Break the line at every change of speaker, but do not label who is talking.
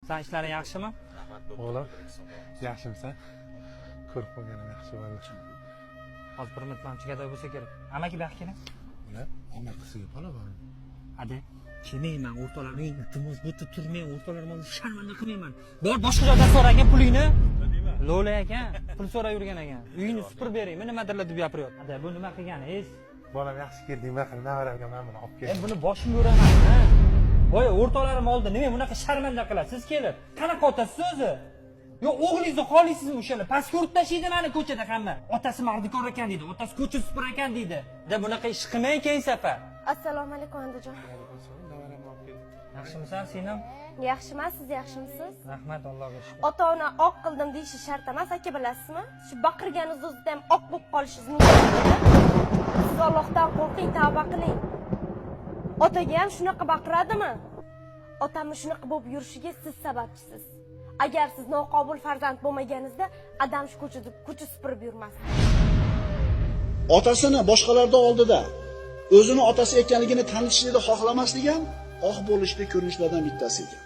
San ishlaring yaxshimi?
O'g'lim, yaxshimisan? Ko'rib qolganim yaxshi bo'ldi.
Hozir bir minut manimcha gadoy bo'lsa kerak. Amaki, bu yoqqa keling.
Ular omad qilsiga bola bormi?
Ada, kelmayman, o'rtoqlarim, iltimos, bu yerda turmang, o'rtoqlarim oldida sharmanda qilmayman. Bor, boshqa joydan so'ragin pulingni. Lo'la ekan, pul so'rab yurgan ekan. Uyingni supurib beraymi, nimadirlar deb gapiryapti. Ada, bu nima qilganingiz?
Bolam, yaxshi kelding, man qilib nevaramga mana buni olib
E,
keldim.
buni boshimga uraman, ha? Boya o'rtoqlarim oldida nima bunaqa sharmanda qilasiz kelib? Qanaqa otasiz o'zi? Yo, o'g'lingizni xohlaysizmi o'shani? Pastga urib tashlaydi mani ko'chada hamma. Otasi mardikor ekan deydi, otasi ko'cha supur ekan deydi. Da bunaqa ish qilmang keyin safar.
Assalomu alaykum, Andijon.
Nevaramni olib keldim.
Yaxshimisan, singlim?
Yaxshiman, siz yaxshimisiz?
Rahmat, Allohga shukr.
Ota ona oq qildim deyishi shart emas, aka, bilasizmi? Shu baqirganingiz o'zida ham oq bo'lib qolishingiz mumkin. Siz Allohdan qo'rqing, tavba qiling. Otaga ham shunaqa baqiradimi? Otamni shunaqa bo'lib yurishiga siz sababchisiz. Agar siz noqobil farzand bo'lmaganingizda, adam shu ko'chada ko'cha supurib yurmasdi.
Otasini boshqalarda oldida o'zini otasi ekanligini tanitishni xohlamasligi ham oq bo'lishda ko'rinishlardan bittasi ekan.